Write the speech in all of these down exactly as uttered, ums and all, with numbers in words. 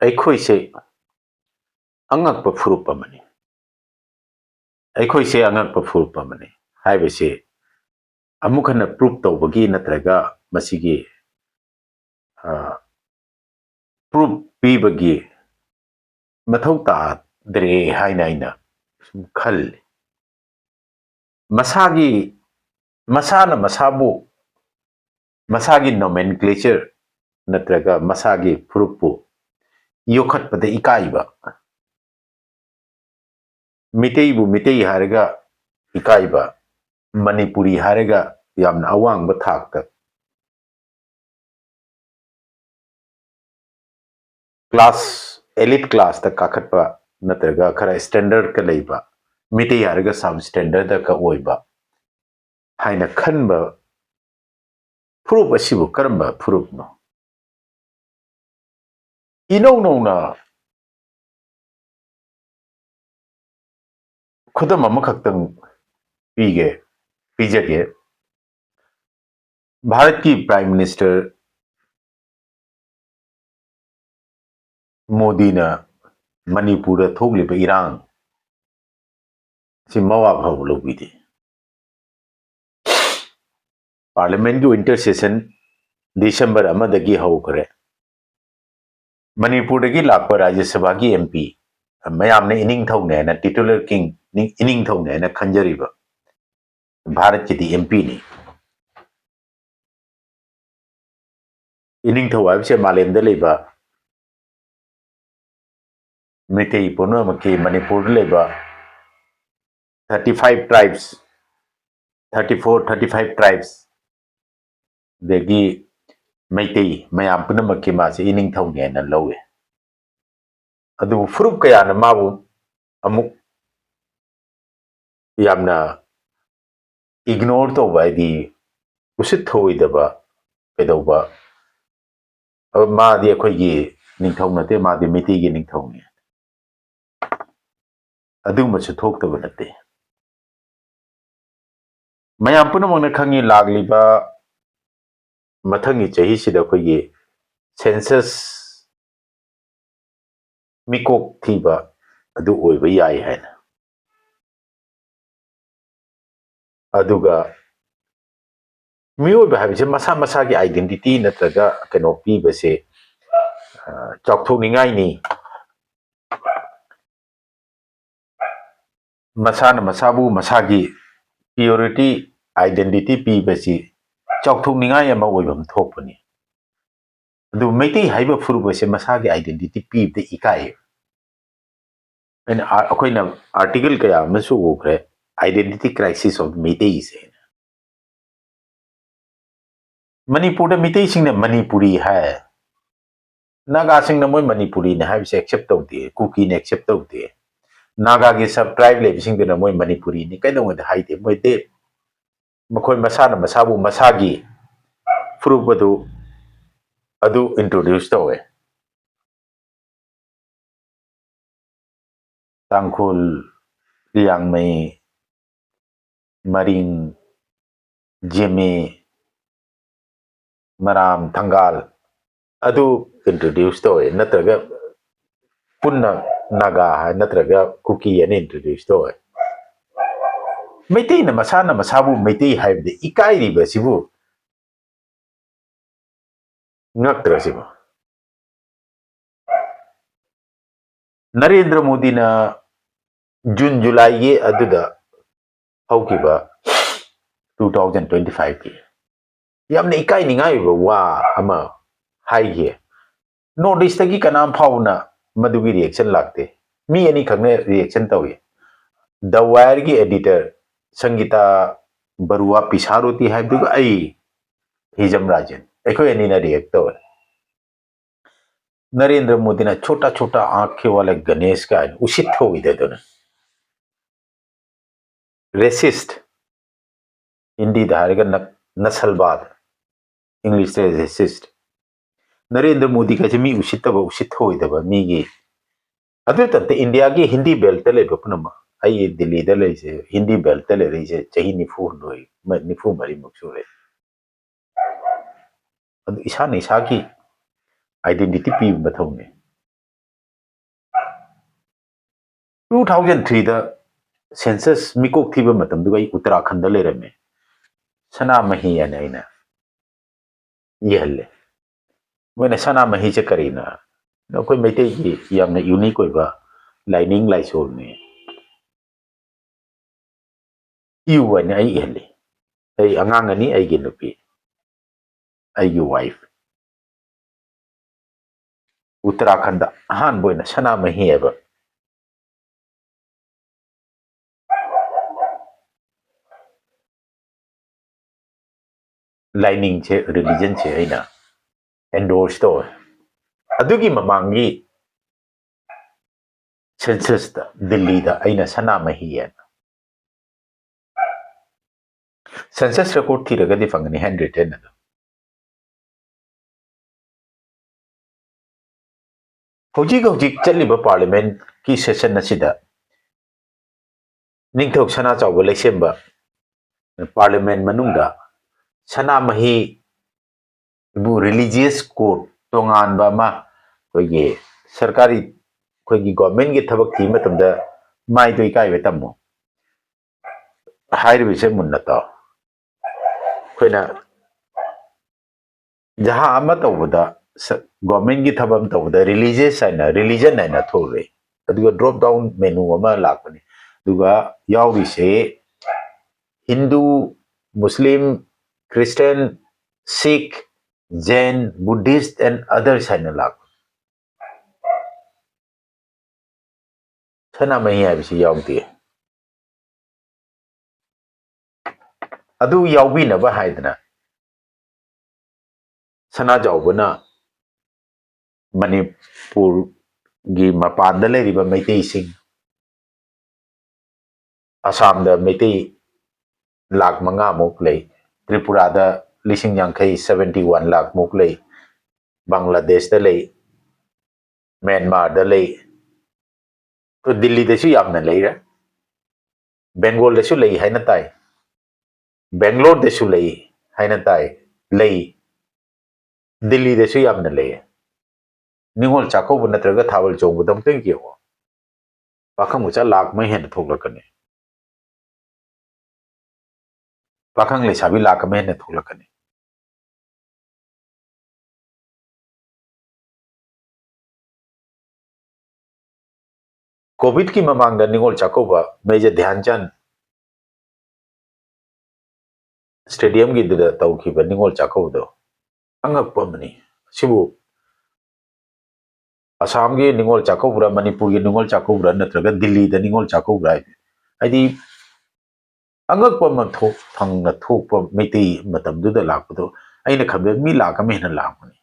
ꯑꯩꯈꯣꯏꯁꯦ ꯑꯉꯛꯄ ꯐꯨꯔꯨꯞ ꯑꯃꯅꯤ꯫ ꯑꯩꯈꯣꯏꯁꯦ ꯑꯉꯛꯄ ꯐꯨꯔꯨꯞ ꯑꯃꯅꯤ ꯍꯥꯏꯕꯁꯤ ꯑꯃꯨꯛ ꯍꯟꯅ ꯄ꯭ꯔꯨꯞ ꯇꯧꯕꯒꯤ ꯅꯠꯇ꯭ꯔꯒ ꯃꯁꯤꯒꯤ ꯄ꯭ꯔꯨꯞ ꯄꯤꯕꯒꯤ ꯃꯊꯧ ꯇꯥꯗ꯭ꯔꯦ ꯍꯥꯏꯅ ꯑꯩꯅ ꯁꯨꯝ ꯈꯜꯂꯤ꯫ ꯃꯁꯥꯒꯤ ꯃꯁꯥꯅ ꯃꯁꯥꯕꯨ ꯃꯁꯥꯒꯤ ꯅꯣꯃꯦꯟꯀ꯭ꯂꯦꯆꯔ ꯅꯠꯇ꯭ꯔꯒ ꯃꯁꯥꯒꯤ ꯐꯨꯔꯨꯞꯄꯨ ꯌꯣꯛꯈꯠꯄꯗ ꯏꯀꯥꯏꯕ, ꯃꯤꯇꯩꯕꯨ ꯃꯤꯇꯩ ꯍꯥꯏꯔꯒ ꯏꯀꯥꯏꯕ, ꯃꯅꯤꯄꯨꯔꯤ ꯍꯥꯏꯔꯒ ꯌꯥꯝꯅ ꯑꯋꯥꯡꯕ ꯊꯥꯛꯇ ꯀ꯭ꯂꯥꯁ ꯑꯦꯂꯤꯠ ꯀ꯭ꯂꯥꯁꯇ ꯀꯥꯈꯠꯄ ꯅꯠꯇ꯭ꯔꯒ ꯈꯔ ꯁ꯭ꯇꯦꯟꯗꯔꯠꯀ ꯂꯩꯕ, ꯃꯤꯇꯩ ꯍꯥꯏꯔꯒ ꯁꯕ ꯁ꯭ꯇꯦꯟꯗꯔꯗꯀ ꯑꯣꯏꯕ ꯍꯥꯏꯅ ꯈꯟꯕ ꯐꯨꯔꯨꯞ ꯑꯁꯤꯕꯨ ꯀꯔꯝꯕ ꯐꯨꯔꯨꯞꯅꯣ? ꯏꯅꯧ ꯅꯧꯅ ꯈꯨꯗꯝ ꯑꯃꯈꯛꯇꯪ ꯄꯤꯒꯦ ꯄꯤꯖꯒꯦ꯫ ꯚꯥꯔꯠꯀꯤ ꯄ꯭ꯔꯥꯏꯝ ꯃꯤꯅꯤꯁꯇꯔ ꯃꯣꯗꯤꯅ ꯃꯅꯤꯄꯨꯔꯗ ꯊꯣꯛꯂꯤꯕ ꯏꯔꯥꯡ ꯁꯤ ꯃꯋꯥ ꯐꯥꯎꯕ ꯂꯧꯕꯤꯗꯦ꯫ ꯄꯥꯔꯂꯤꯌꯥꯃꯦꯟꯒꯤ ꯋꯤꯟꯇꯔ ꯁꯦꯁꯟ ꯗꯤꯁꯦꯝꯕꯔ ꯑꯃꯗꯒꯤ ꯍꯧꯈ꯭ꯔꯦ꯫ ꯃꯅꯤꯄꯨꯔꯗꯒꯤ ꯂꯥꯛꯄ ꯔꯥꯖ꯭ꯌ ꯁꯚꯥꯒꯤ ꯑꯦꯝ ꯄꯤ ꯃꯌꯥꯝꯅ ꯏꯅꯤꯡꯊꯧꯅꯦ ꯍꯥꯏꯅ, ꯇꯤꯇꯨꯂꯔ ꯀꯤꯡ ꯏꯅꯤꯡꯊꯧꯅꯦ ꯍꯥꯏꯅ ꯈꯟꯖꯔꯤꯕ ꯚꯥꯔꯠꯀꯤꯗꯤ ꯑꯦꯝ ꯄꯤꯅꯤ꯫ ꯏꯅꯤꯡꯊꯧ ꯍꯥꯏꯕꯁꯦ ꯃꯥꯂꯦꯝꯗ ꯂꯩꯕ ꯃꯩꯇꯩ ꯄꯨꯝꯅꯃꯛꯀꯤ, ꯃꯅꯤꯄꯨꯔꯗ ꯂꯩꯕ thirty five tribes, thirty four, thirty five tribes, ꯑꯗꯒꯤ ꯃꯩꯇꯩ ꯃꯌꯥꯝ ꯄꯨꯝꯅꯃꯛꯀꯤ ꯃꯥꯁꯦ ꯏꯅꯤꯡꯊꯧꯅꯤ ꯍꯥꯏꯅ ꯂꯧꯏ꯫ ꯑꯗꯨꯕꯨ ꯐꯨꯔꯨꯞ ꯀꯌꯥꯅ ꯃꯥꯕꯨ ꯑꯃꯨꯛ ꯌꯥꯝꯅ ꯏꯒꯅꯣꯔ ꯇꯧꯕ, ꯍꯥꯏꯗꯤ ꯎꯁꯤꯠ ꯊꯑꯣꯏꯗꯕ ꯀꯩꯗꯧꯕ, ꯑ, ꯃꯥꯗꯤ ꯑꯩꯈꯣꯏꯒꯤ ꯅꯤꯡꯊꯧ ꯅꯠꯇꯦ, ꯃꯥꯗꯤ ꯃꯩꯇꯩꯒꯤ ꯅꯤꯡꯊꯧꯅꯤ, ꯑꯗꯨꯒꯨꯝꯕꯁꯨ ꯊꯣꯛꯇꯕ ꯅꯠꯇꯦ꯫ ꯃꯌꯥꯝ ꯄꯨꯝꯅꯃꯛꯅ ꯈꯪꯉꯤ, ꯂꯥꯛꯂꯤꯕ ꯃꯊꯪꯒꯤ ꯆꯍꯤꯁꯤꯗ ꯑꯩꯈꯣꯏꯒꯤ ꯁꯦꯟꯁꯁ ꯃꯤꯀꯣꯛ ꯊꯤꯕ ꯑꯗꯨ ꯑꯣꯏꯕ ꯌꯥꯏ ꯍꯥꯏꯅ꯫ ꯑꯗꯨꯒ ꯃꯤꯑꯣꯏꯕ ꯍꯥꯏꯕꯁꯦ ꯃꯁꯥ ꯃꯁꯥꯒꯤ identity ꯅꯠꯇ꯭ꯔꯒ ꯀꯩꯅꯣ ꯄꯤꯕꯁꯦ, ꯑ, ꯆꯥꯎꯊꯣꯛꯅꯤꯡꯉꯥꯏꯅꯤ꯫ ꯃꯁꯥꯅ ꯃꯁꯥꯕꯨ ꯃꯁꯥꯒꯤ purity, identity ꯄꯤꯕꯁꯤ ꯆꯥꯎꯊꯣꯛꯅꯤꯡꯉꯥꯏ ꯑꯃ ꯑꯣꯏꯐꯝ ꯊꯣꯛꯄꯅꯤ꯫ ꯑꯗꯨ ꯃꯩꯇꯩ ꯍꯥꯏꯕ ꯐꯨꯔꯨꯞ ꯑꯁꯦ ꯃꯁꯥꯒꯤ identity ꯄꯤꯕꯗ ꯏꯀꯥꯏ꯫ ꯑꯩꯅ, ꯑ-, ꯑꯩꯈꯣꯏꯅ article ꯀꯌꯥ ꯑꯃꯁꯨ ꯎꯈ꯭ꯔꯦ, identity crisis of ꯃꯩꯇꯩꯁꯦ꯫ ꯃꯅꯤꯄꯨꯔꯗ ꯃꯤꯇꯩꯁꯤꯡꯅ ꯃꯅꯤꯄꯨꯔꯤ ꯍꯥꯏ, ꯅꯥꯒꯥꯁꯤꯡꯅ ꯃꯣꯏ ꯃꯅꯤꯄꯨꯔꯤꯅꯤ ꯍꯥꯏꯕꯁꯦ accept ꯇꯧꯗꯦ, ꯀꯨꯀꯤꯅ accept ꯇꯧꯗꯦ, ꯅꯥꯒꯥꯒꯤ sub tribe ꯂꯩꯕꯁꯤꯡꯗꯨꯅ ꯃꯣꯏ ꯃꯅꯤꯄꯨꯔꯤꯅꯤ ꯀꯩꯗꯧꯉꯩꯗ ꯍꯥꯏꯗꯦ꯫ ꯃꯣꯏꯗꯤ ꯃꯈꯣꯏ ꯃꯁꯥꯅ ꯃꯁꯥꯕꯨ ꯃꯁꯥꯒꯤ ꯐꯨꯔꯨꯞ ꯑꯗꯨ, ꯑꯗꯨ introduce ꯇꯧꯋꯦ꯫ ꯇꯥꯡꯈꯨꯜ, ꯂꯤꯌꯥꯡꯃꯩ, ꯃꯔꯤꯡ, ꯖꯦꯃꯦ, ꯃꯔꯥꯝ, ꯊꯪꯒꯥꯜ ꯑꯗꯨ introduce ꯇꯧꯋꯦ, ꯅꯠꯇ꯭ꯔꯒ ꯄꯨꯟꯅ ꯅꯥꯒꯥ ꯍꯥꯏ ꯅꯠꯇ꯭ꯔꯒ ꯀꯨꯀꯤ ꯍꯥꯏꯅ introduce ꯇꯧꯋꯦ꯫ ꯃꯩꯇꯩꯅ ꯃꯁꯥꯅ ꯃꯁꯥꯕꯨ ꯃꯩꯇꯩ ꯍꯥꯏꯕꯗ ꯏꯀꯥꯏꯔꯤꯕ ꯑꯁꯤꯕꯨ ꯉꯛꯇ꯭ꯔ ꯁꯤꯕꯨ? ꯅꯔꯦꯟꯗ꯭ꯔ ꯃꯣꯗꯤꯅ ꯖꯨꯟ ꯖꯨꯂꯥꯏꯒꯤ ꯑꯗꯨꯗ ꯍꯧꯈꯤꯕ two thousand twenty five ꯀꯤ ꯌꯥꯝꯅ ꯏꯀꯥꯏꯅꯤꯡꯉꯥꯏ ꯑꯣꯏꯕ ꯋꯥ ꯑꯃ ꯍꯥꯏꯈꯤ꯫ North East ꯇꯒꯤ ꯀꯅꯥꯝ ꯐꯥꯎꯕꯅ ꯃꯗꯨꯒꯤ reaction ꯂꯥꯛꯇꯦ꯫ ꯃꯤ ꯑꯅꯤꯈꯛꯅ reaction ꯇꯧꯏ꯫ The Wire ꯒꯤ editor ꯁꯪꯒꯤꯇꯥ ꯕꯔꯨꯋꯥ ꯄꯤꯁꯥꯔꯣꯇꯤ ꯍꯥꯏꯕꯗꯨꯒ ꯑꯩ, ꯍꯤꯖꯝ ꯔꯥꯖꯦꯟ, ꯑꯩꯈꯣꯏ ꯑꯅꯤꯅ react ꯇꯧꯋꯦ꯫ ꯅꯔꯦꯟꯗ꯭ꯔ ꯃꯣꯗꯤꯅ ꯆꯣꯇꯥ ꯆꯣꯇꯥ ꯑꯥꯡꯈ ꯋꯥꯂꯦ ꯒꯅꯦꯁ ꯀꯥꯏꯅ ꯎꯁꯤꯠ ꯊꯧꯑꯣꯏꯗꯗꯅ꯫ Racist, ꯍꯤꯟꯗꯤꯗ ꯍꯥꯏꯔꯒ ꯅ-, ꯅꯁꯜꯕꯥꯗ, English ꯇ racist꯫ ꯅꯔꯦꯟꯗ꯭ꯔ ꯃꯣꯗꯤ ꯀꯥꯏꯁꯦ ꯃꯤ ꯎꯁꯤꯠꯇꯕ, ꯎꯁꯤꯠ ꯊꯧꯑꯣꯏꯗꯕ ꯃꯤꯒꯤ, ꯑꯗꯨ ꯅꯠꯇꯅ ꯏꯟꯗꯤꯌꯥꯒꯤ ꯍꯤꯟꯗꯤ belt ꯇ ꯂꯩꯕ ꯄꯨꯝꯅꯃꯛ, ꯑꯩ ꯗꯤꯜꯂꯤꯗ ꯂꯩꯔꯤꯁꯦ ꯍꯤꯟꯗꯤ belt ꯇ ꯂꯩꯔꯛꯏꯁꯦ ꯆꯍꯤ ꯅꯤꯐꯨ ꯍꯨꯝꯗꯣꯏ, ꯃ-, ꯅꯤꯐꯨ ꯃꯔꯤꯃꯨꯛ ꯁꯨꯔꯦ꯫ ꯑꯗꯨ ꯏꯁꯥꯅ ꯏꯁꯥꯒꯤ identity ꯄꯤꯕ ꯃꯊꯧꯅꯦ꯫ Two thousand three ꯗ census ꯃꯤꯀꯣꯛ ꯊꯤꯕ ꯃꯇꯝꯗꯨꯒ ꯑꯩ ꯎꯠꯇꯔꯥꯈꯟꯗ ꯂꯩꯔꯝꯃꯦ꯫ ꯁꯅꯥꯃꯍꯤ ꯍꯥꯏꯅ ꯑꯩꯅ ꯏꯍꯜꯂꯦ꯫ ꯃꯣꯏꯅ "ꯁꯅꯥꯃꯍꯤꯁꯦ ꯀꯔꯤꯅꯣ?" ꯑꯩꯈꯣꯏ ꯃꯩꯇꯩꯒꯤ ꯌꯥꯝꯅ unique ꯑꯣꯏꯕ ꯂꯥꯏꯅꯤꯡ ꯂꯥꯏꯁꯣꯜꯅꯤ꯫ ꯏꯌꯨ ꯍꯥꯏꯅ ꯑꯩ ꯏꯍꯜꯂꯤ꯫ ꯑꯩ ꯑꯉꯥꯡ ꯑꯅꯤ, ꯑꯩꯒꯤ ꯅꯨꯄꯤ, ꯑꯩꯒꯤ wife꯫ ꯎꯠꯇꯔꯥꯈꯟꯗ ꯑꯍꯥꯟꯕ ꯑꯣꯏꯅ ꯁꯅꯥꯃꯍꯤ ꯍꯥꯏꯕ ꯂꯥꯏꯅꯤꯡꯁꯦ, religionꯁꯦ ꯑꯩꯅ endorse ꯇꯧꯋꯦ꯫ ꯑꯗꯨꯒꯤ ꯃꯃꯥꯡꯒꯤ censusꯇ ꯗꯤꯜꯂꯤꯗ ꯑꯩꯅ ꯁꯅꯥꯃꯍꯤ ꯍꯥꯏꯅ, census record ꯊꯤꯔꯒꯗꯤ ꯐꯪꯒꯅꯤ, handwritten ꯑꯗꯨ꯫ ꯍꯧꯖꯤꯛ ꯍꯧꯖꯤꯛ ꯆꯠꯂꯤꯕ parliamentꯀꯤ session ꯑꯁꯤꯗ ꯅꯤꯡꯊꯧ ꯁꯅꯥꯆꯥꯎꯕ ꯂꯩꯁꯦꯝꯕ parliament ꯃꯅꯨꯡꯗ ꯁꯅꯥꯃꯍꯤ ꯕꯨ religious code ꯇꯣꯉꯥꯟꯕ ꯑꯃ, ꯑꯩꯈꯣꯏꯒꯤ ꯁꯔꯀꯥꯔꯤ, ꯑꯩꯈꯣꯏꯒꯤ governmentꯀꯤ ꯊꯕꯛ ꯊꯤꯕ ꯃꯇꯝꯗ "ꯃꯥꯏꯗꯣ ꯏꯀꯥꯏꯕ ꯇꯝꯃꯨ" ꯍꯥꯏꯔꯤꯕꯁꯦ ꯃꯨꯟꯅ ꯇꯥꯎ꯫ ꯑꯩꯈꯣꯏꯅ ꯖꯍꯥ ꯑꯃ ꯇꯧꯕꯗ, ꯁ-, governmentꯀꯤ ꯊꯕꯛ ꯑꯃ ꯇꯧꯕꯗ religious ꯍꯥꯏꯅ, religion ꯍꯥꯏꯅ ꯊꯣꯛꯂꯛꯏ꯫ ꯑꯗꯨꯒ drop down menu ꯑꯃ ꯂꯥꯛꯄꯅꯤ꯫ ꯑꯗꯨꯒ ꯌꯥꯎꯔꯤꯁꯦ Hindu, Muslim, Christian, Sikh, Jain, Buddhist and others ꯍꯥꯏꯅ ꯂꯥꯛꯄꯅꯤ꯫ ꯁꯅꯥꯃꯍꯤ ꯍꯥꯏꯕꯁꯤ ꯌꯥꯎꯗꯦ꯫ ꯑꯗꯨ ꯌꯥꯎꯕꯤꯅꯕ ꯍꯥꯏꯗꯅ ꯁꯅꯥꯖꯥꯎꯕꯅ ꯃꯅꯤꯄꯨꯔꯒꯤ ꯃꯄꯥꯟꯗ ꯂꯩꯔꯤꯕ ꯃꯩꯇꯩꯁꯤꯡ, ꯑꯁꯥꯝꯗ ꯃꯩꯇꯩ ꯂꯥꯈ ꯃꯉꯥꯃꯨꯛ ꯂꯩ, ꯇ꯭ꯔꯤꯄꯨꯔꯥꯗ ꯂꯤꯁꯤꯡ ꯌꯥꯡꯈꯩ, seventy one ꯂꯥꯈꯃꯨꯛ ꯂꯩ, ꯕꯪꯒ꯭ꯂꯥꯗꯦꯁꯇ ꯂꯩ, ꯃ꯭ꯌꯥꯟꯃꯥꯔꯗ ꯂꯩ, ꯑꯩꯈꯣꯏ ꯗꯤꯜꯂꯤꯗꯁꯨ ꯌꯥꯝꯅ ꯂꯩꯔꯦ, ꯕꯦꯡꯒꯣꯜꯗꯁꯨ ꯂꯩ ꯍꯥꯏꯅ ꯇꯥꯏ, ꯕꯦꯡꯒ꯭ꯂꯣꯔꯗꯁꯨ ꯂꯩ ꯍꯥꯏꯅ ꯇꯥꯏ, ꯂꯩ, ꯗꯤꯜꯂꯤꯗꯁꯨ ꯌꯥꯝꯅ ꯂꯩ꯫ ꯅꯤꯉꯣꯜ ꯆꯥꯛꯀꯧꯕ ꯅꯠꯇ꯭ꯔꯒ ꯊꯥꯕꯜ ꯆꯣꯡꯕꯗ ꯑꯃꯨꯛꯇꯪ ꯌꯦꯡꯉꯣ꯫ ꯄꯥꯈꯪ ꯃꯆꯥ ꯂꯥꯛ ꯑꯃ ꯍꯦꯟꯅ ꯊꯣꯛꯂꯛꯀꯅꯤ꯫ ꯄꯥꯈꯪ ꯂꯩꯁꯥꯕꯤ ꯂꯥꯛ ꯑꯃ ꯍꯦꯟꯅ ꯊꯣꯛꯂꯛꯀꯅꯤ꯫ ꯀꯣꯚꯤꯗꯀꯤ ꯃꯃꯥꯡꯗ ꯅꯤꯉꯣꯜ ꯆꯥꯛꯀꯧꯕ, ꯃꯦꯖꯔ ꯙ꯭ꯌꯥꯟꯆꯟ ꯁ꯭ꯇꯦꯗꯤꯌꯝꯒꯤꯗꯨꯗ ꯇꯧꯈꯤꯕ ꯅꯤꯉꯣꯜ ꯆꯥꯛꯀꯧꯕꯗꯣ ꯑꯉꯛꯄ ꯑꯃꯅꯤ꯫ ꯑꯁꯤꯕꯨ ꯑꯁꯥꯝꯒꯤ ꯅꯤꯉꯣꯜ ꯆꯥꯛꯀꯧꯕ꯭ꯔꯥ, ꯃꯅꯤꯄꯨꯔꯒꯤ ꯅꯤꯉꯣꯜ ꯆꯥꯛꯀꯧꯕ꯭ꯔꯥ, ꯅꯠꯇ꯭ꯔꯒ ꯗꯤꯜꯂꯤꯗ ꯅꯤꯉꯣꯜ ꯆꯥꯛꯀꯧꯕ꯭ꯔꯥ ꯍꯥꯏꯗꯤ, ꯍꯥꯏꯗꯤ ꯑꯉꯛꯄ ꯑꯃ ꯊꯣꯛ-, ꯐꯪꯅ ꯊꯣꯛꯄ ꯃꯩꯇꯩ ꯃꯇꯝꯗꯨꯗ ꯂꯥꯛꯄꯗꯣ ꯑꯩꯅ ꯈꯟꯕꯗ ꯃꯤ ꯂꯥꯛ ꯑꯃ ꯍꯦꯟꯅ ꯂꯥꯛꯄꯅꯤ꯫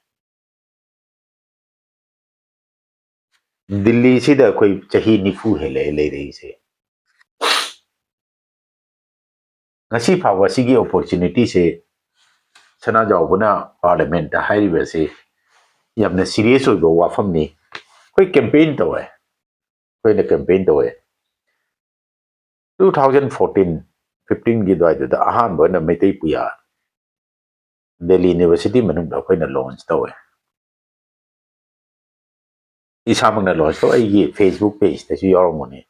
ꯗꯤꯜꯂꯤꯁꯤꯗ ꯑꯩꯈꯣꯏ ꯆꯍꯤ ꯅꯤꯐꯨ ꯍꯦꯜꯂꯛꯑꯦ ꯂꯩꯔꯛꯏꯁꯦ꯫ ꯉꯁꯤ ꯐꯥꯎꯕ ꯁꯤꯒꯤ ꯑꯣꯄꯣꯔꯆꯨꯅꯤꯇꯤꯁꯦ ꯁꯅꯥꯖꯥꯎꯕꯅ ꯄꯥꯔꯂꯤꯌꯥꯃꯦꯟꯠꯇ ꯍꯥꯏꯔꯤꯕꯁꯤ ꯌꯥꯝꯅ ꯁꯤꯔꯤꯌꯁ ꯑꯣꯏꯕ ꯋꯥꯐꯝꯅꯤ꯫ ꯑꯩꯈꯣꯏ ꯀꯦꯝꯄꯦꯟ ꯇꯧꯋꯦ, ꯑꯩꯈꯣꯏꯅ ꯀꯦꯝꯄꯦꯟ ꯇꯧꯋꯦ꯫ ꯇꯨ ꯊꯥꯎꯖꯟ ꯐꯣꯔꯇꯤꯟ ꯐꯤꯐꯇꯤꯟꯒꯤ ꯑꯗꯨꯋꯥꯏꯗꯨꯗ ꯑꯍꯥꯟꯕ ꯑꯣꯏꯅ ꯃꯩꯇꯩ ꯄꯨꯌꯥ ꯗꯦꯜꯂꯤ ꯌꯨꯅꯤꯚꯔꯁꯤꯇꯤ ꯃꯅꯨꯡꯗ ꯑꯩꯈꯣꯏꯅ ꯂꯣꯟꯆ ꯇꯧꯋꯦ꯫ ꯏꯁꯥꯃꯛꯅ ꯂꯣꯟꯆ ꯇꯧ, ꯑꯩꯒꯤ ꯐꯦꯁꯕꯨꯛ ꯄꯦꯖꯇꯁꯨ ꯌꯥꯎꯔꯝꯒꯅꯤ꯫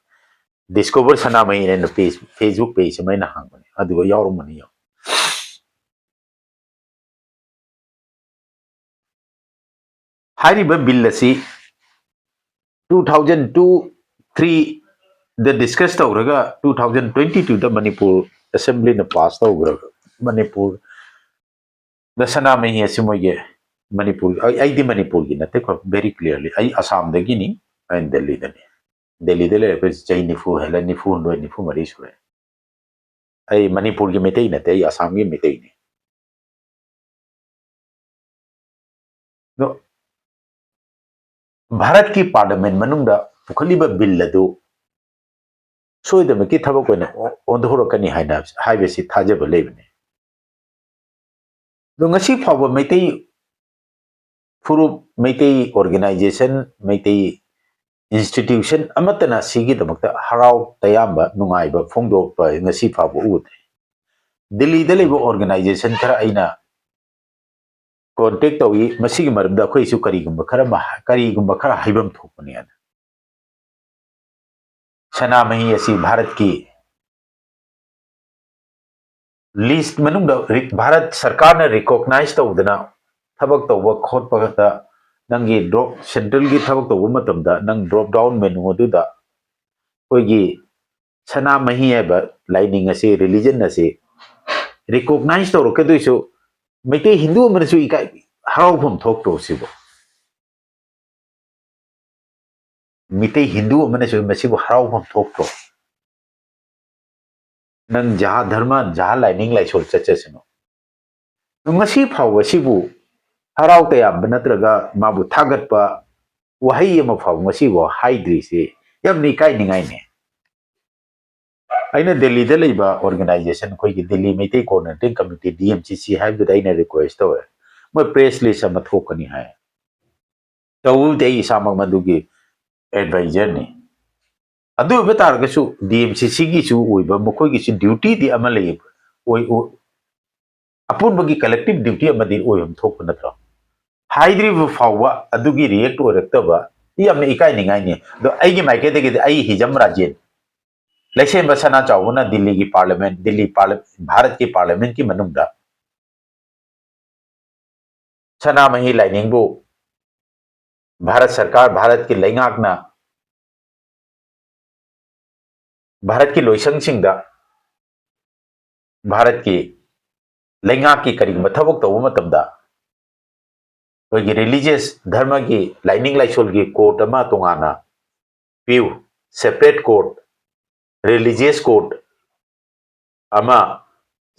ꯗꯤꯁꯀꯣꯚꯔ ꯁꯅꯥꯃꯍꯤꯅ ꯑꯩꯅ ꯄꯦꯖ, ꯐꯦꯁꯕꯨꯛ ꯄꯦꯖ ꯑꯃ ꯑꯩꯅ ꯍꯥꯡꯕꯅꯦ, ꯑꯗꯨꯒ ꯌꯥꯎꯔꯝꯒꯅꯤ ꯌꯦꯡꯉꯨ꯫ ꯍꯥꯏꯔꯤꯕ ꯕꯤꯜ ꯑꯁꯤ ꯇꯨ ꯊꯥꯎꯖꯟ ꯇꯨ ꯊ꯭ꯔꯤꯗ ꯗꯤꯁꯀꯁ ꯇꯧꯔꯒ ꯇꯨ ꯊꯥꯎꯖꯟ ꯇ꯭ꯋꯦꯟꯇꯤ ꯇꯨꯗ ꯃꯅꯤꯄꯨꯔ ꯑꯦꯁꯦꯝꯕ꯭ꯂꯤꯅ ꯄꯥꯁ ꯇꯧꯈ꯭ꯔꯒ ꯃꯅꯤꯄꯨꯔꯗ ꯁꯅꯥꯃꯍꯤ ꯑꯁꯤ ꯃꯣꯏꯒꯤ ꯃꯅꯤꯄꯨꯔ, ꯑꯩ, ꯑꯩꯗꯤ ꯃꯅꯤꯄꯨꯔꯒꯤ ꯅꯠꯇꯦꯀꯣ, ꯚꯦꯔꯤ ꯀ꯭ꯂꯤꯌꯔꯂꯤ ꯑꯩ ꯑꯁꯥꯝꯗꯒꯤꯅꯤ, ꯑꯩꯅ ꯗꯦꯜꯂꯤꯗꯅꯤ꯫ ꯗꯦꯜꯂꯤꯗ ꯂꯩꯔꯛꯄꯁꯤ ꯆꯍꯤ ꯅꯤꯐꯨ ꯍꯦꯜꯂꯦ, ꯅꯤꯐꯨ ꯍꯨꯝꯗꯣꯏ, ꯅꯤꯐꯨ ꯃꯔꯤ ꯁꯨꯔꯦ꯫ ꯑꯩ ꯃꯅꯤꯄꯨꯔꯒꯤ ꯃꯩꯇꯩ ꯅꯠꯇꯦ, ꯑꯩ ꯑꯁꯥꯝꯒꯤ ꯃꯩꯇꯩꯅꯤ꯫ ꯑꯗꯣ ꯚꯥꯔꯠꯀꯤ ꯄꯥꯔꯂꯤꯌꯥꯃꯦꯟ ꯃꯅꯨꯡꯗ ꯄꯨꯈꯠꯂꯤꯕ ꯕꯤꯜ ꯑꯗꯨ ꯁꯣꯏꯗꯅꯃꯛꯀꯤ ꯊꯕꯛ ꯑꯣꯏꯅ ꯑꯣ-, ꯑꯣꯟꯊꯣꯔꯛꯀꯅꯤ ꯍꯥꯏꯅ ꯍꯥꯏꯕꯁꯤ ꯊꯥꯖꯕ ꯂꯩꯕꯅꯤ꯫ ꯑꯗꯣ ꯉꯁꯤ ꯐꯥꯎꯕ ꯃꯩꯇꯩ ꯐꯨꯔꯨꯞ, ꯃꯩꯇꯩ ꯑꯣꯔꯒꯅꯥꯏꯖꯦꯁꯟ, ꯃꯩꯇꯩ ꯏꯟꯁꯇꯤꯇ꯭ꯌꯨꯁꯟ ꯑꯃꯠꯇꯅ ꯁꯤꯒꯤꯗꯃꯛꯇ ꯍꯔꯥꯎ ꯇꯌꯥꯝꯕ, ꯅꯨꯡꯉꯥꯏꯕ ꯐꯣꯡꯗꯣꯛꯄ ꯉꯁꯤ ꯐꯥꯎꯕ ꯎꯗ꯭ꯔꯤ꯫ ꯗꯤꯜꯂꯤꯗ ꯂꯩꯕ ꯑꯣꯔꯒꯅꯥꯏꯖꯦꯁꯟ ꯈꯔ ꯑꯩꯅ ꯀꯣꯟꯇꯦꯛ ꯇꯧꯏ, ꯃꯁꯤꯒꯤ ꯃꯔꯝꯗ ꯑꯩꯈꯣꯏꯁꯨ ꯀꯔꯤꯒꯨꯝꯕ ꯈꯔ ꯑꯃ, ꯀꯔꯤꯒꯨꯝꯕ ꯈꯔ ꯍꯥꯏꯐꯝ ꯊꯣꯛꯄꯅꯦꯅ꯫ ꯁꯅꯥꯃꯍꯤ ꯑꯁꯤ ꯚꯥꯔꯠꯀꯤ ꯂꯤꯁ ꯃꯅꯨꯡꯗ ꯔꯤ-, ꯚꯥꯔꯠ ꯁꯔꯀꯥꯔꯅ ꯔꯤꯀꯣꯛꯅꯥꯏꯁ ꯇꯧꯗꯅ ꯊꯕꯛ ꯇꯧꯕ ꯈꯣꯠꯄꯗ ꯅꯪꯒꯤ ꯗ꯭ꯔꯣꯞ, ꯁꯦꯟꯇ꯭ꯔꯦꯜꯒꯤ ꯊꯕꯛ ꯇꯧꯕ ꯃꯇꯝꯗ ꯅꯪ ꯗ꯭ꯔꯣꯞ ꯗꯥꯎꯟ ꯃꯦꯅꯨ ꯑꯗꯨꯗ ꯑꯩꯈꯣꯏꯒꯤ ꯁꯅꯥꯃꯍꯤ ꯍꯥꯏꯕ ꯂꯥꯏꯅꯤꯡ ꯑꯁꯤ, ꯔꯤꯂꯤꯖꯟ ꯑꯁꯤ ꯔꯤꯀꯣꯛꯅꯥꯏꯁ ꯇꯧꯔꯛꯀꯗꯣꯏꯁꯨ ꯃꯩꯇꯩ ꯍꯤꯟꯗꯨ ꯑꯃꯅꯁꯨ ꯏꯀꯥꯏ, ꯍꯔꯥꯎꯐꯝ ꯊꯣꯛꯇ꯭ꯔꯣ ꯁꯤꯕꯨ? ꯃꯤꯇꯩ ꯍꯤꯟꯗꯨ ꯑꯃꯅꯁꯨ ꯃꯁꯤꯕꯨ ꯍꯔꯥꯎꯐꯝ ꯊꯣꯛꯇ꯭ꯔꯣ? ꯅꯪ ꯖꯍꯥ ꯙꯔꯃ, ꯖꯍꯥ ꯂꯥꯏꯅꯤꯡ ꯂꯥꯏꯁꯣꯜ ꯆꯠꯆꯁꯅꯨ꯫ ꯉꯁꯤ ꯐꯥꯎꯕ ꯁꯤꯕꯨ ꯍꯔꯥꯎ ꯇꯌꯥꯝꯕ ꯅꯠꯇ꯭ꯔꯒ ꯃꯥꯕꯨ ꯊꯥꯒꯠꯄ ꯋꯥꯍꯩ ꯑꯃ ꯐꯥꯎꯕ ꯉꯁꯤꯐꯥꯎ ꯍꯥꯏꯗ꯭ꯔꯤꯁꯤ ꯌꯥꯝꯅ ꯏꯀꯥꯏꯅꯤꯡꯉꯥꯏꯅꯦ꯫ ꯑꯩꯅ ꯗꯦꯜꯂꯤꯗ ꯂꯩꯕ ꯑꯣꯔꯒꯅꯥꯏꯖꯦꯁꯟ, ꯑꯩꯈꯣꯏꯒꯤ Delhi Meitei coordinating committee, D M C ꯁꯤ ꯍꯥꯏꯕꯗꯨꯗ ꯑꯩꯅ ꯔꯤꯀ꯭ꯋꯦꯁ ꯇꯧꯋꯦ, ꯃꯣꯏ ꯄ꯭ꯔꯦꯁ ꯂꯤꯁ ꯑꯃ ꯊꯣꯛꯀꯅꯤ ꯍꯥꯏ꯫ ꯇꯧꯕꯕꯨꯗꯤ ꯑꯩ ꯏꯁꯥꯃꯛ ꯃꯗꯨꯒꯤ ꯑꯦꯗꯚꯥꯏꯖꯔꯅꯤ꯫ ꯑꯗꯨ ꯑꯣꯏꯕ ꯇꯥꯔꯒꯁꯨ ꯗꯤ ꯑꯦꯝ ꯁꯤ ꯁꯤꯒꯤꯁꯨ ꯑꯣꯏꯕ ꯃꯈꯣꯏꯒꯤꯁꯨ ꯗ꯭ꯌꯨꯇꯤꯗꯤ ꯑꯃ ꯂꯩꯌꯦꯕ, ꯑꯣꯏ-, ꯑꯣꯏ-, ꯑꯄꯨꯟꯕꯒꯤ ꯀꯂꯦꯛꯇꯤꯚ ꯗ꯭ꯌꯨꯇꯤ ꯑꯃꯗꯤ ꯑꯣꯏꯐꯝ ꯊꯣꯛꯄ ꯅꯠꯇ꯭ꯔꯣ? ꯍꯥꯏꯗ꯭ꯔꯤꯕ ꯐꯥꯎꯕ ꯑꯗꯨꯒꯤ ꯔꯤꯌꯦꯛ ꯑꯣꯏꯔꯛꯇꯕ ꯌꯥꯝꯅ ꯏꯀꯥꯏꯅꯤꯡꯉꯥꯏꯅꯤ꯫ ꯑꯗꯣ ꯑꯩꯒꯤ ꯃꯥꯏꯀꯩꯗꯒꯤꯗꯤ ꯑꯩ ꯍꯤꯖꯝ ꯔꯥꯖꯦꯟ, ꯂꯩꯁꯦꯝꯕ ꯁꯅꯥ ꯆꯥꯎꯕꯅ ꯗꯤꯜꯂꯤꯒꯤ ꯄꯥꯔꯂꯤꯌꯥꯃꯦꯟ, ꯗꯤꯜꯂꯤ ꯄꯥꯔꯂꯤ-, ꯚꯥꯔꯠꯀꯤ ꯄꯥꯔꯂꯤꯌꯥꯃꯦꯟꯒꯤ ꯃꯅꯨꯡꯗ ꯁꯅꯥꯃꯍꯤ ꯂꯥꯏꯅꯤꯡꯕꯨ ꯚꯥꯔꯠ ꯁꯔꯀꯥꯔ, ꯚꯥꯔꯠꯀꯤ ꯂꯩꯉꯥꯛꯅ, ꯚꯥꯔꯠꯀꯤ ꯂꯣꯏꯁꯪꯁꯤꯡꯗ, ꯚꯥꯔꯠꯀꯤ ꯂꯩꯉꯥꯛꯀꯤ ꯀꯔꯤꯒꯨꯝꯕ ꯊꯕꯛ ꯇꯧꯕ ꯃꯇꯝꯗ ꯑꯩꯈꯣꯏꯒꯤ ꯔꯤꯂꯤꯖꯤꯌꯁ ꯙꯔꯃꯒꯤ ꯂꯥꯏꯅꯤꯡ ꯂꯥꯏꯁꯣꯜꯒꯤ ꯀꯣꯔꯠ ꯑꯃ ꯇꯣꯉꯥꯟꯅ ꯄꯤꯌꯨ, ꯁꯦꯄꯔꯦꯠ ꯀꯣꯔꯠ, ꯔꯤꯂꯤꯖꯤꯌꯁ ꯀꯣꯔꯠ ꯑꯃ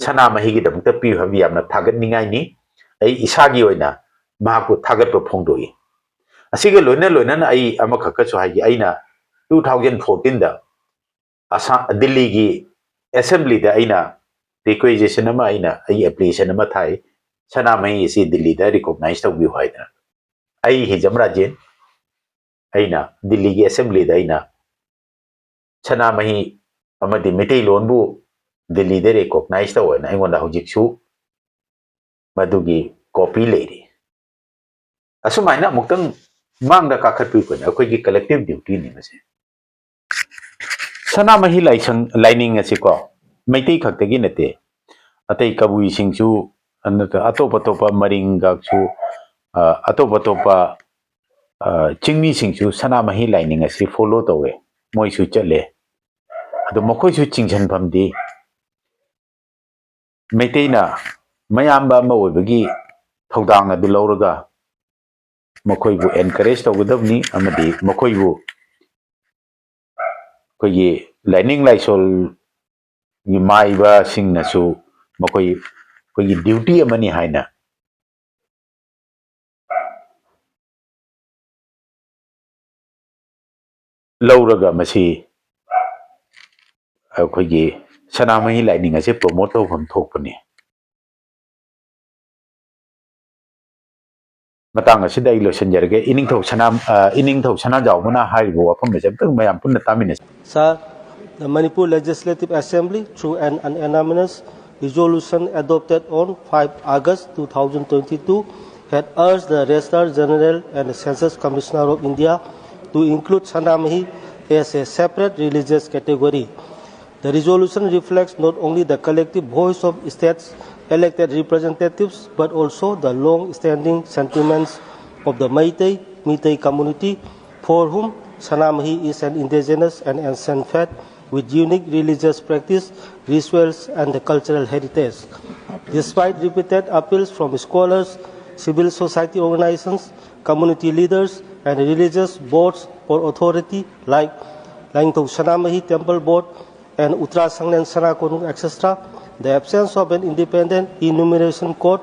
ꯁꯅꯥꯃꯍꯤꯒꯤꯗꯃꯛꯇ ꯄꯤꯌꯨ ꯍꯥꯏꯕ ꯌꯥꯝꯅ ꯊꯥꯒꯠꯅꯤꯡꯉꯥꯏꯅꯤ꯫ ꯑꯩ ꯏꯁꯥꯒꯤ ꯑꯣꯏꯅ ꯃꯍꯥꯛꯄꯨ ꯊꯥꯒꯠꯄ ꯐꯣꯡꯗꯣꯛꯏ꯫ ꯑꯁꯤꯒ ꯂꯣꯏꯅ ꯂꯣꯏꯅꯅ ꯑꯩ ꯑꯃꯈꯛꯀꯁꯨ ꯍꯥꯏꯒꯦ꯫ ꯑꯩꯅ two thousand fourteenꯗ ꯑꯁꯥꯝ, ꯗꯤꯜꯂꯤꯒꯤ ꯑꯦꯁꯦꯝꯕ꯭ꯂꯤꯗ ꯑꯩꯅ ꯔꯤꯀ꯭ꯋꯦꯖꯦꯁꯟ ꯑꯃ, ꯑꯩꯅ, ꯑꯩ ꯑꯦꯄ꯭ꯂꯤꯀꯦꯁꯟ ꯑꯃ ꯊꯥꯏ, ꯁꯅꯥꯃꯍꯤ ꯑꯁꯤ ꯗꯤꯜꯂꯤꯗ ꯔꯤꯀꯣꯛꯅꯥꯏꯖ ꯇꯧꯕꯤꯌꯨ ꯍꯥꯏꯗꯅ꯫ ꯑꯩ ꯍꯤꯖꯝ ꯔꯥꯖꯦꯟ, ꯑꯩꯅ ꯗꯤꯜꯂꯤꯒꯤ ꯑꯦꯁꯦꯝꯕ꯭ꯂꯤꯗ ꯑꯩꯅ ꯁꯅꯥꯃꯍꯤ ꯑꯃꯗꯤ ꯃꯤꯇꯩꯂꯣꯟꯕꯨ ꯗꯤꯜꯂꯤꯗ ꯔꯤꯀꯣꯛꯅꯥꯏꯖ ꯇꯧ ꯍꯥꯏꯅ ꯑꯩꯉꯣꯟꯗ ꯍꯧꯖꯤꯛꯁꯨ ꯃꯗꯨꯒꯤ ꯀꯣꯄꯤ ꯂꯩꯔꯤ꯫ ꯑꯁꯨꯃꯥꯏꯅ ꯑꯃꯨꯛꯇꯪ ꯃꯥꯡꯗ ꯀꯥꯈꯠꯄꯤꯌꯨ ꯀꯩꯅꯣ, ꯑꯩꯈꯣꯏꯒꯤ ꯀꯂꯦꯛꯇꯤꯚ ꯗ꯭ꯌꯨꯇꯤꯅꯤ ꯃꯁꯤ꯫ ꯁꯅꯥꯃꯍꯤ ꯂꯥꯏꯁꯪ, ꯂꯥꯏꯅꯤꯡ ꯑꯁꯤꯀꯣ, ꯃꯩꯇꯩ ꯈꯛꯇꯒꯤ ꯅꯠꯇꯦ, ꯑꯇꯩ ꯀꯕꯨꯏꯁꯤꯡꯁꯨ, ꯅꯠꯇ꯭ꯔ ꯑꯇꯣꯞ ꯑꯇꯣꯞꯄ ꯃꯔꯤꯡꯒꯁꯨ, ꯑ, ꯑꯇꯣꯞ ꯑꯇꯣꯞꯄ, ꯑ, ꯆꯤꯡꯃꯤꯁꯤꯡꯁꯨ ꯁꯅꯥꯃꯍꯤ ꯂꯥꯏꯅꯤꯡ ꯑꯁꯤ follow ꯇꯧꯋꯦ, ꯃꯣꯏꯁꯨ ꯆꯠꯂꯦ꯫ ꯑꯗꯣ ꯃꯈꯣꯏꯁꯨ ꯆꯤꯡꯁꯤꯟꯐꯝꯗꯤ ꯃꯩꯇꯩꯅ ꯃꯌꯥꯝꯕ ꯑꯃ ꯑꯣꯏꯕꯒꯤ ꯊꯧꯗꯥꯡ ꯑꯗꯨ ꯂꯧꯔꯒ ꯃꯈꯣꯏꯕꯨ encourage ꯇꯧꯒꯗꯕꯅꯤ, ꯑꯃꯗꯤ ꯃꯈꯣꯏꯕꯨ ꯑꯩꯈꯣꯏꯒꯤ ꯂꯥꯏꯅꯤꯡ ꯂꯥꯏꯁꯣꯜꯒꯤ ꯃꯥꯏꯕꯁꯤꯡꯅꯁꯨ ꯃꯈꯣꯏ ꯑꯩꯈꯣꯏꯒꯤ duty ꯑꯃꯅꯤ ꯍꯥꯏꯅ ꯂꯧꯔꯒ ꯃꯁꯤ ꯑꯩꯈꯣꯏꯒꯤ ꯁꯅꯥꯃꯍꯤ ꯂꯥꯏꯅꯤꯡ ꯑꯁꯦ promote ꯇꯧꯐꯝ ꯊꯣꯛꯄꯅꯤ꯫ ꯃꯇꯥꯡ ꯑꯁꯤꯗ ꯑꯩ ꯂꯣꯏꯁꯤꯟꯖꯔꯒꯦ꯫ ꯏꯅꯤꯡꯊꯧ ꯁꯅꯥ-, ꯑ, ꯏꯅꯤꯡꯊꯧ ꯁꯅꯥꯖꯥꯎꯕꯅ ꯍꯥꯏꯔꯤꯕ ꯋꯥꯐꯝ ꯑꯁꯦ ꯑꯝꯇꯪ ꯃꯌꯥꯝ ꯄꯨꯟꯅ ꯇꯥꯃꯤꯟꯅꯁꯤ꯫ Sir, the Manipur Legislative Assembly, through an unanimous resolution adopted on five August two thousand twenty-two, had urged the Registrar General and the Census Commissioner of India to include Sanamahi as a separate religious category. The resolution reflects not only the collective voice of states' elected representatives but also the long-standing sentiments of the Meitei, Meitei community, for whom Sanamahi is an indigenous and ancient faith with unique religious practice, rituals, and the cultural heritage. Despite repeated appeals from scholars, civil society organizations, community leaders, and religious boards or authority like Laingthong Sanamahi Temple Board and Uttara Sanglen Sanakonung, et cetera, the absence of an independent enumeration code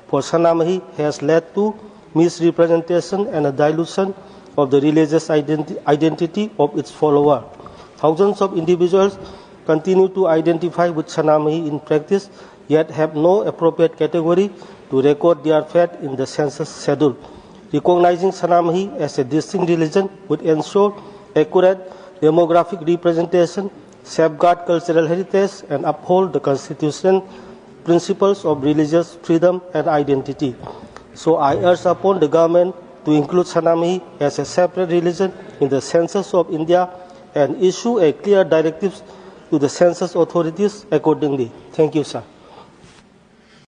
for Sanamahi has led to misrepresentation and a dilution of the religious identi-, identity of its follower. Thousands of individuals continue to identify with Sanamahi in practice, yet have no appropriate category to record their faith in the census schedule. Recognizing Sanamahi as a distinct religion would ensure accurate demographic representation, safeguard cultural heritage, and uphold the constitutional principles of religious freedom and identity. So I urge upon the government to include Sanamahi as a separate religion in the census of India and issue a clear directives to the census authorities accordingly. Thank you, sir.